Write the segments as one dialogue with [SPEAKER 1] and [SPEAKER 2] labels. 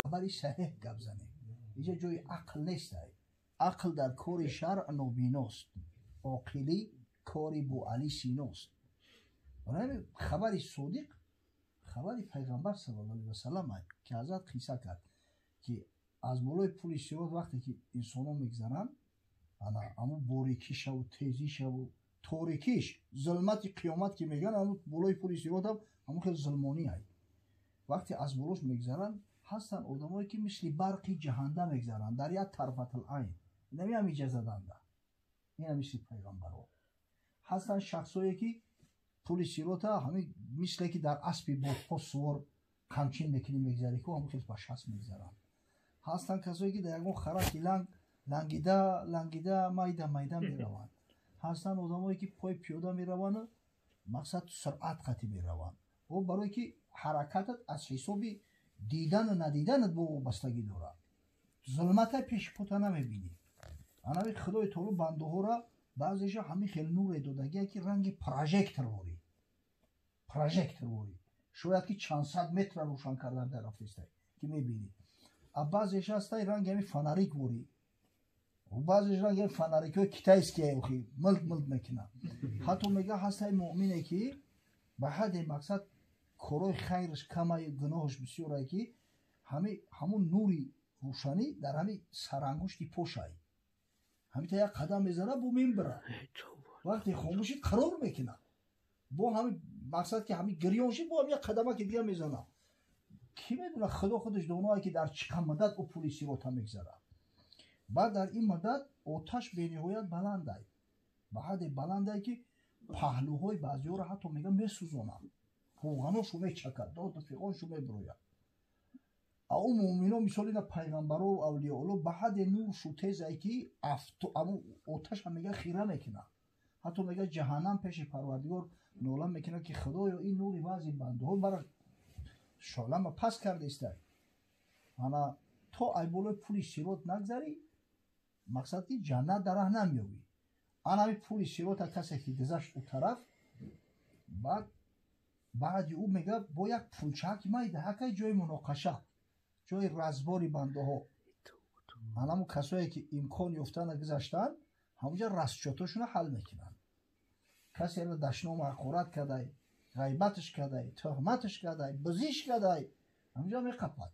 [SPEAKER 1] Хабари саҳеҳ гап занем. Инҷа ҷои ақл нест. Ақл дар кори шаръ нобиност, оқилӣ кори Буали Синост. Хабари содиқ хабари пайғамбар саллаллоҳу алайҳи васаллам, ки ҳазрат қисса кард, ки аз болои пули сирот вақте ки инсонҳо мегзаранд, ана аму борикишаву тезишаву торикиш, зулмати қиёмат ки мегӯянд, аму болои пули сиротам ҳамон хел зулмонӣ ай. Вақте аз болош мегзаранд, ҳастанд одамое ки мисли барқи ҷаҳанда мегзаранд дар як тарфатил айн, намеам иҷазаданда, ина мисли пайғамбаро. Ҳастанд шахсое ки пули сирота ҳамин мисле ки дар аспи бодпо сувор қамчин мекунӣ мегзарӣ ку, ҳамон хел ба шахс мегзаранд. Ҳастанд касое ки дар ягон хараки ланг лангида лангида майда майда мераванд. Ҳастанд одамое ки пои пиёда мераванду мақсад суръат қатӣ мераванд. О барое ки ҳаракатат аз ҳисоби дидану надиданат бо вобастагӣ дорад. Зулмата пеши пота намебинӣ. Анави Худои таоло бандаҳоро баъзеша ҳамин хел нуре додагия, ки ранги прожектор ворӣ, прожектор ворӣ, шояд ки чанд сад метра рӯшан кардан дар рафтестай ки мебинӣ. А баъзеша ҳастай ранги ҳамин фонарик ворӣ, баъзеш ранги ҳамин фонарикҳои китайские, охи милт милт мекунад. Ҳатто мега ҳастай муъмине ки ба ҳадде мақсад корҳои хайраш камай, гуноҳаш бисёрае, ки ҳамун нури рӯшанӣ дар ҳамин сарангушти пошай, ҳамита як қадам мезана, бо мембира. Вақте хомӯшид, қарор мекунад, бо ҳамин мақсад ки ҳамин гирён шид, бо ҳам як қадамаки дига мезана. Кӣ медонад, Худо худаш доное, ки дар чӣ қад муддат ӯ пули сирота мегзарад. Баъд дар ин муддат оташ бениҳоят баландай, ба ҳадде баландай, ки паҳлӯҳои баъзиҳоро ҳатто мега месӯзонад, фуғаношу мечакад, доду фиғоншу мебирояд. А ӯ муъмино, мисол ина пайғамбаро, авлиёолло, ба ҳадде нуршу тезае, ки оташа мега хира мекунад. Ҳатто мега ҷаҳаннам пеши Парвардигор нола мекунад, ки Худоё, ин нури баъзи бандаҳо бара шолама пас кардаистай. Ана то ай болои пули сирот нагзарӣ, мақсад ки ҷаннат дар раҳ намеёбӣ. Ана ҳами пули сирота касе ки гузашт ӯ тараф, баъд баъди ӯ мега бо як пулчаки майда ҳакай, ҷои муноқаша, ҷои разбори бандаҳо. Анамо касое ки имкон ёфтана гузаштанд, ҳамонҷа расчётошона ҳал мекунанд. Касеро дашному ҳақорат кардай, ғайбаташ кардай, тӯҳматаш кардай, бизиш кардай, ҳамонҷа меқапад: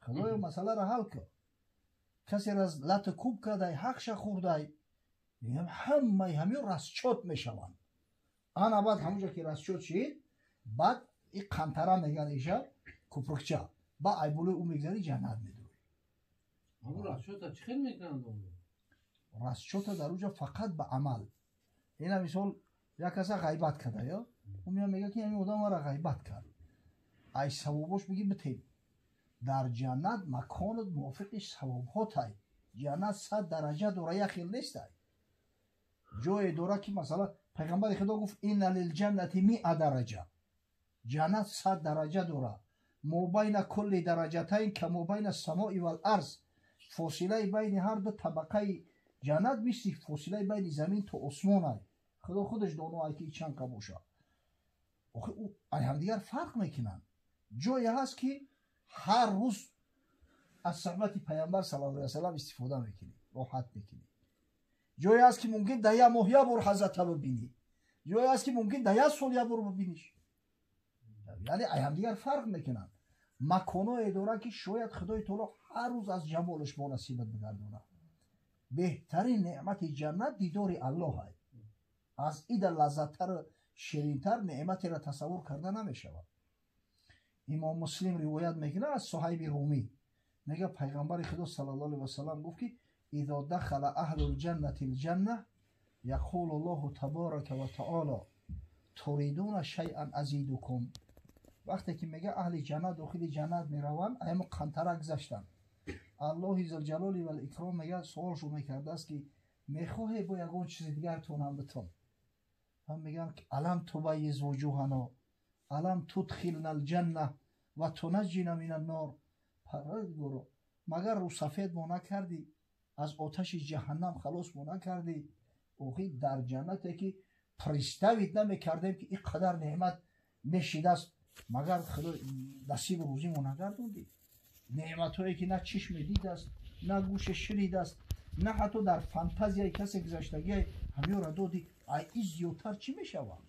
[SPEAKER 1] Худоё, масъаларо ҳал кун. Касеро лату кӯб кардай, ҳақша хӯрдай, ҳамаи ҳамиё расчёт мешаванд. Ана баъд ҳамонҷа ки расчёт шид, баъд и қантара меган, иша купрукча, ба айболои ӯ мегзари, ҷаннат медурӣ. Расчёта дар уҷа фақат ба амал. Ина мисол як каса ғайбат карда, ё ӯ мея мега, ки ҳамин одам мара ғайбат кард, ай савобош биги битем. Дар ҷаннат маконат мувофиқи савобҳотай. Ҷаннат 100 дараҷа дора, як хел нестай. Ҷое дора, ки масалан пайғамбари Худо гуфт: инна лилҷаннати миа дараҷа. Ҷаннат 100 дараҷа дора. Мобайна кулли дараҷатайн ка мобайна самои вал арз. Фосилаи байни ҳар ду табақаи ҷаннат мисли фосилаи байни замин то осмонай. Худо худаш доноай, ки чанд ка бошад. Охи ӯ ай ҳамдигар фарқ мекунанд. Ҷое ҳаст, ки ҳар рӯз аз суҳбати пайғамбар саллаллоҳу алайҳи васаллам истифода мекунӣ, роҳат мекунӣ. Ҷое ҳаст, ки мумкин дар як моҳ як бор ҳазрата бибинӣ. Ҷое ҳаст, ки мумкин дар як сол як бор бибиниш. Яъне ай ҳамдигар фарқ мекунанд. Маконое дорад, ки шояд Худои таоло ҳар рӯз аз ҷамолаш бо насибат бигардонад. Беҳтарин неъмати ҷаннат дидори Аллоҳ ай. Аз ида лаззаттару ширинтар неъматеро тасаввур карда намешавад. Имом Муслим ривоят мекунад аз Суҳайби Румӣ, мега пайғамбари Худо саллаллоҳу алайҳи васаллам гуфт, ки изо дахала аҳлу лҷаннати лҷанна яқулу Ллоҳу таборака ва таоло туридуна шайъан азидукум. Вақте ки мега аҳли ҷаннат дохили ҷаннат мераванд, аямо қантара гузаштанд, Аллоҳи зулҷалоли валикром мега суолшо мекардааст, ки мехоҳе бо ягон чизи дигартонам битон? Ҳам мегӯянд: алам тубайиз вуҷуҳано, алам тудхилна алҷанна ва тунаҷҷина мин аннор. Парвардигоро, магар рӯсафед мо накардӣ, аз оташи ҷаҳаннам халос мо накардӣ? Охи дар ҷаннате ки представить намекардем, ки ин қадар неъмат мешидааст. Магар Худо насибу рӯзимо нагардондӣ? Неъматҳое ки на чишме дидааст, на гӯше шунидааст, на ҳатто дар фантазияи касе гузаштагие ҳамёра додӣ. Ай ин зиёдтар чӣ мешавад?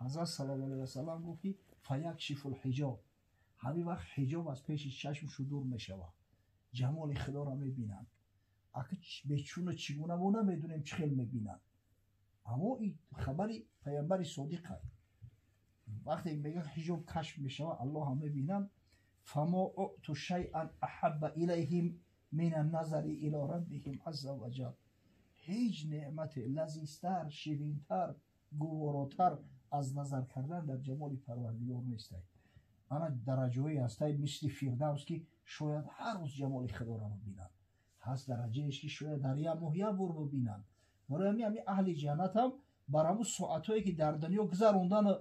[SPEAKER 1] Ҳазрат саллаллоҳу алайҳи васаллам гуфт ки фаякшифул ҳиҷоб. Ҳамин вақт ҳиҷоб аз пеши чашм шудур мешавад. Ҷамоли Худоро мебинанд. Аки бечуну чӣ гуна мо намедонем чӣ хел мебинанд. Аммо ин хабари паямбари содиқ аст. Вақте мегӯяд ҳиҷоб кашф мешавад, Аллоҳ мебинанд. Фамо уъту шайъан аҳабба илайҳим мин анназари ило раббиҳим азза ва ҷал. Ҳеҷ неъмате лазизтар, ширинтар, гуворотар аз назар кардан дар ҷамоли Парвардигор нестай. Ана дараҷаҳое ҳастай мисли Фирдавс ки шояд ҳар рӯз ҷамоли Худоро бибинанд. Ҳаст дараҷаеш ки шояд дар як моҳ як бор бибинанд. Барои ҳамин аҳли ҷаннат ҳам бар ҳамун соатҳое ки дар дунё гузарондану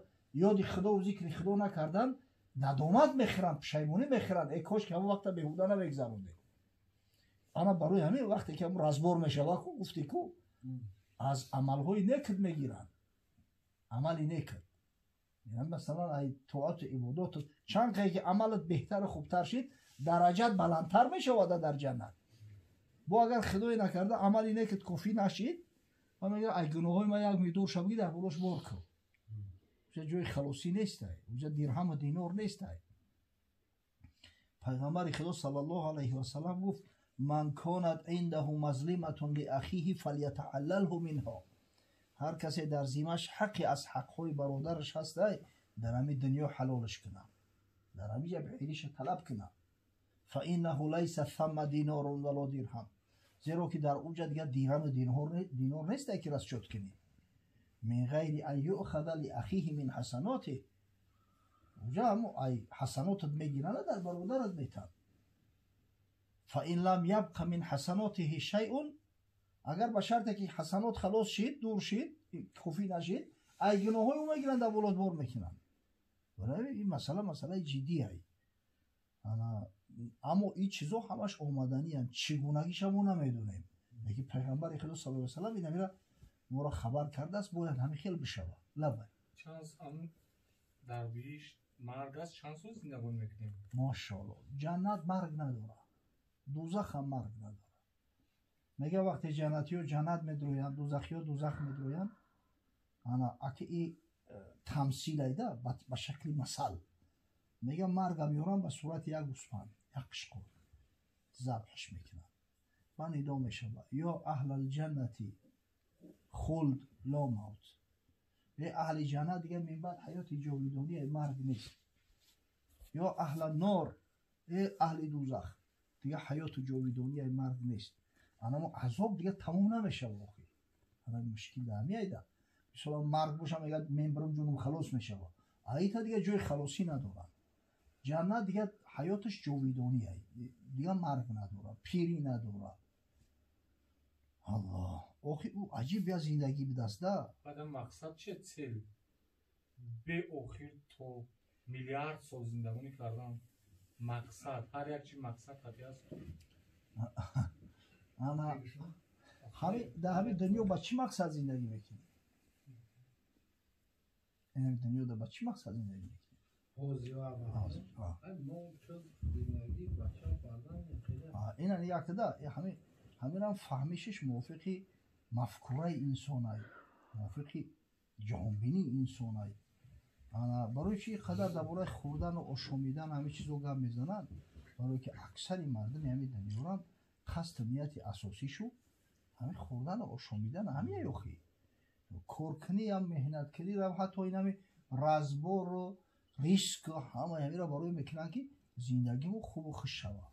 [SPEAKER 1] ёди Худову зикри Худо накардан, надомат мехӯранд, пушаймонӣ мехӯранд. Э кош ки ҳамон вақта беҳуда намегузарондем. Ана барои ҳамин вақте ки ҳамун разбор мешава, ку гуфти ку аз амалҳои некд мегиранд. Амали некд. Масалан, ай тоату ибодот чанд қае ки амалат беҳтару хубтар шид, дараҷат баландтар мешавад дар ҷаннат. Бо агар Худое накарда амали некд кофӣ нашид, ва мегӯяд ай гуноҳҳои ман як миқдор шаб дар болош бор кун. Уҷа ҷои халосӣ нестай, уҷа дирҳаму динор нестай. Пайғамбари Худо саллаллоҳу алайҳи васаллам гуфт: ман конат индаҳу мазлиматун лиахиҳи фалятаҳаллалҳу минҳо. Ҳар касе дар зимаш ҳаққе аз ҳаққҳои бародараш ҳастай, дар ҳамин дунё ҳалолаш кунад, дар ҳамин ҷа беҳириша талаб кунад. Фаиннаҳу лайса самма динорун вало дирҳам. Зеро ки дар уҷа дигар дирҳаму динор нестай ки расчёт кунӣ. Мин ғайри ан юъхаза лиахиҳи мин ҳасанотиҳ. Уҷа ҳамо ай ҳасанотат мегиранд, дар бародарат метанд. Фаин лам ябқа мин ҳасанотиҳи шайъун. Агар ба шарте ки ҳасанот халос шид, дур шид, кофӣ нашид, ай гуноҳҳои ӯ мегиранд, дар болот бор мекунанд. Барои ин масъала масъалаи ҷиддӣ ай. Аммо ин чизо ҳамаш омаданианд, чӣ гунагиша мо намедонем. Лекин пайғамбари Худо саллаллоҳу алайҳи васаллам инамира моро хабар кардааст, бояд ҳамин хел бишавад. Лабай.
[SPEAKER 2] Чанд дар биҳишт марг аст, чанд сол зиндагонӣ мекунем?
[SPEAKER 1] Машоаллоҳ. Ҷаннат марг надорад, дӯзах ҳам марг надорад. Мега вақте ҷаннатиҳо ҷаннат медроянд, дӯзахиҳо дӯзах медроянд, ана аки и тамсил айда ба шакли масал. Мега марга меоранд ба сурати як гӯсфанд, як қишқор забҳаш мекунанд. Ба нидо мешавад: ё аҳлал ҷаннати хулд ло мавт. Э аҳли ҷаннат, дигар минбаъд ҳаёти ҷовидонӣ, марг нест. Ё аҳла нор, э аҳли дӯзах, дигар ҳаёту ҷовидонӣ, марг нест. Анамо азоб дигар тамом намешавад охи. Ана мушкил дар ҳамин айда. Мисолан марг боша, мегӯяд мен бирам ҷонум халос мешавад. Аита дигар ҷои халосӣ надорад. Ҷаннат дигар ҳаёташ ҷовидонӣ ай. Дигар марг надорад, пирӣ надорад. Аллоҳ. Охи ӯ аҷиб я зиндагӣ бидаст да.
[SPEAKER 2] Баъдам мақсад че цел? Беохир то миллиард сол зиндагонӣ кардан мақсад, ҳар як чи мақсад ҳати аст.
[SPEAKER 1] Ана ҳамин дар ҳамин дунё ба чӣ мақсад зиндагӣ мекунӣ? Ин дунё ба чӣ мақсад зиндагӣ мекунӣ? Ин якда ҳаминам фаҳмишиш мувофиқи мафкураи инсонай, мувофиқи ҷаҳонбинии инсонай. Барои чӣ қадар дар бораи хӯрдану ошомидан ҳамин чизо гап мезананд? Барое ки аксари мардуми ҳамин дунёрам қасду нияти асосишу ҳамин хӯрдану ошомидан ҳамин ёхи. Коркуниам, меҳнаткунирам, ҳатто ин ҳами разбору риску ҳамаи ҳаминро барои мекунанд ки зиндагимо хубу хуш шавад.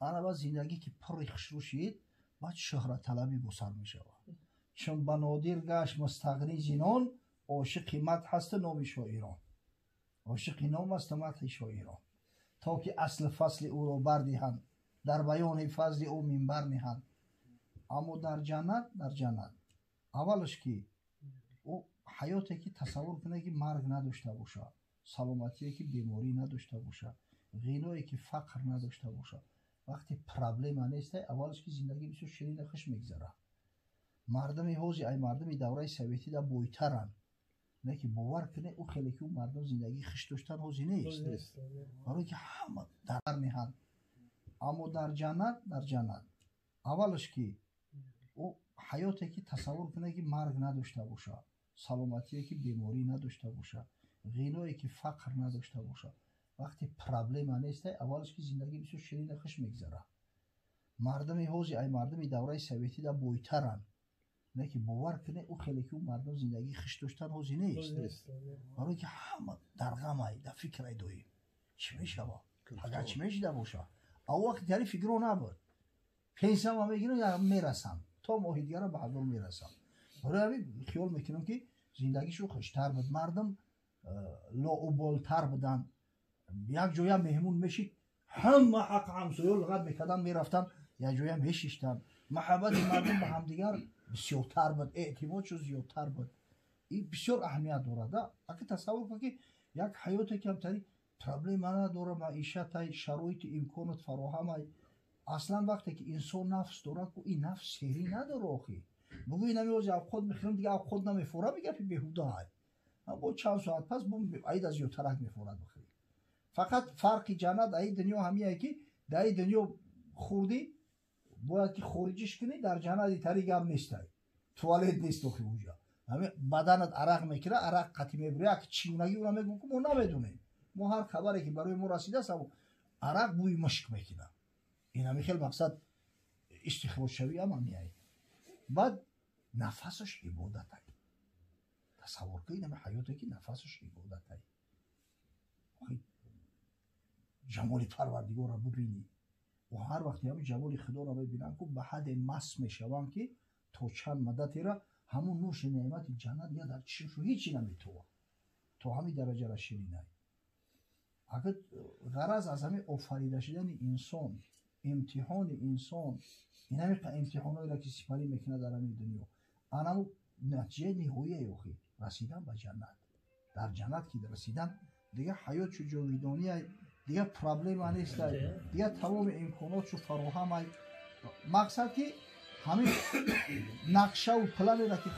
[SPEAKER 1] Ана баъд зиндагӣ ки пурри хушрӯ шид, баъд шӯҳратталабӣ босар мешавад. Чун ба нодир гашт мустағнӣ зинон, ошиқи мадҳ ҳасту номи шоирон. Ошиқи ном асту мадҳи шоирон. То ки асли фасли ӯро бардиҳанд, дар баёни фазли ӯ минбар ниҳанд. Аммо дар ҷаннат, дар ҷаннат аввалаш ки ӯ ҳаёте ки тасаввур кунад ки марг надошта бошад, саломатие ки беморӣ надошта бошад, ғиное ки фақр надошта бошад. Вақте проблема нестай, аввалаш ки зиндагӣ бисёр ширину хуш мегузарад. Мардуми ҳозир ай мардуми давраи советӣ да бойтаранд. Не ки бовар кунед, ӯ хеле ки ӯ мардум зиндагии хиш доштан ҳозир нест, барое ки ҳама дар меҳанд. Аммо дар ҷаннат, дар ҷаннат аввалаш ки ӯ ҳаёте ки тасаввур кунед, ки марг надошта бошад, саломатие ки беморӣ надошта бошад, ғиное ки фақр надошта бошад, вақте проблема нестай, аввалаш ки зиндагӣ бисёр ширина хуш мегзарад. Мардуми ҳозир ай мардуми давраи советида бойтаранд. Не ки бовар кунед, ӯ хеле ки ӯ мардум зиндагии хиш доштан ҳозир нест, барое ки ҳама дар ғамай, дар фикрай доим, чӣ мешавад, агар чӣ мешида бошад. А вақти тари фикро набуд. Пенсияма мегирам, мерасам, то моҳи дигара ба ҳазор мерасам. Барои ҳамин хиёл мекунам, ки зиндагишу хуштар буд, мардум лоуболтар буданд. Як ҷоя меҳмон мешид, ҳама ҳақ ҳамсоё луғат мекарданд, мерафтанд, як ҷоя мешиштанд. Маҳаббати мардум ба ҳамдигар бисёртар буд, эътимодшо зиёдтар буд. Ин бисёр аҳамият дорад. Аки тасаввур кун, ки як ҳаёте камтари проблема надора, маишатай, шароити имконот фароҳамай. Аслан вақте ки инсон нафс дорад, ку ин нафс серӣ надора. Охи бугӯ, инами ҳози авқот мехӯрам, дига авқот намефора, мегапи беҳудаай. Бо чанд соат пас аида зиёдтарак мефорад бихӯрӣ. Фақат фарқи ҷаннат аи дунё ҳамияе, ки дар и дунё хурдӣ, бояд ки хориҷиш кунӣ. Дар ҷаннати тари гап нестай, туалет нест охи. Уҷа ҳами баданат арақ мекира, арақ қатӣ мебури. Як чигунагӣ ура мегӯм, ки мо намедонем. Мо ҳар хабаре ки барои мо расидааст, арақ бӯи мушк мекунад. Ин ҳами хел мақсад истихроҷшавӣ ҳам ҳамияй. Баъд нафасаш ибодатай. Тасаввур кунед, ҳами ҳаёте ки нафасаш ибодатай, ҷамоли Парвардигорро бубинӣ. Ва ҳар вақте ҳами ҷамоли Худоро мебинанд, ку ба ҳадде маст мешаванд, ки то чанд муддатера ҳамун нӯши неъмати ҷаннат я дар чишмшу ҳечи наметова, то ҳамин дараҷара ширинай. Агар ғараз аз ҳамин офарида шудани инсон, имтиҳони инсон, ин ҳамин имтиҳонҳоеро ки сипарӣ мекунад дар ҳамин дунё, анаму натиҷаи ниҳоие охи расидан ба ҷаннат. Дар ҷаннат ки расидан, дигар ҳаёт чу ҷовидония, дигар проблема нестай, дигар тамоми имконот чу фароҳамай. Мақсад ки ҳамин нақшаву планеро ки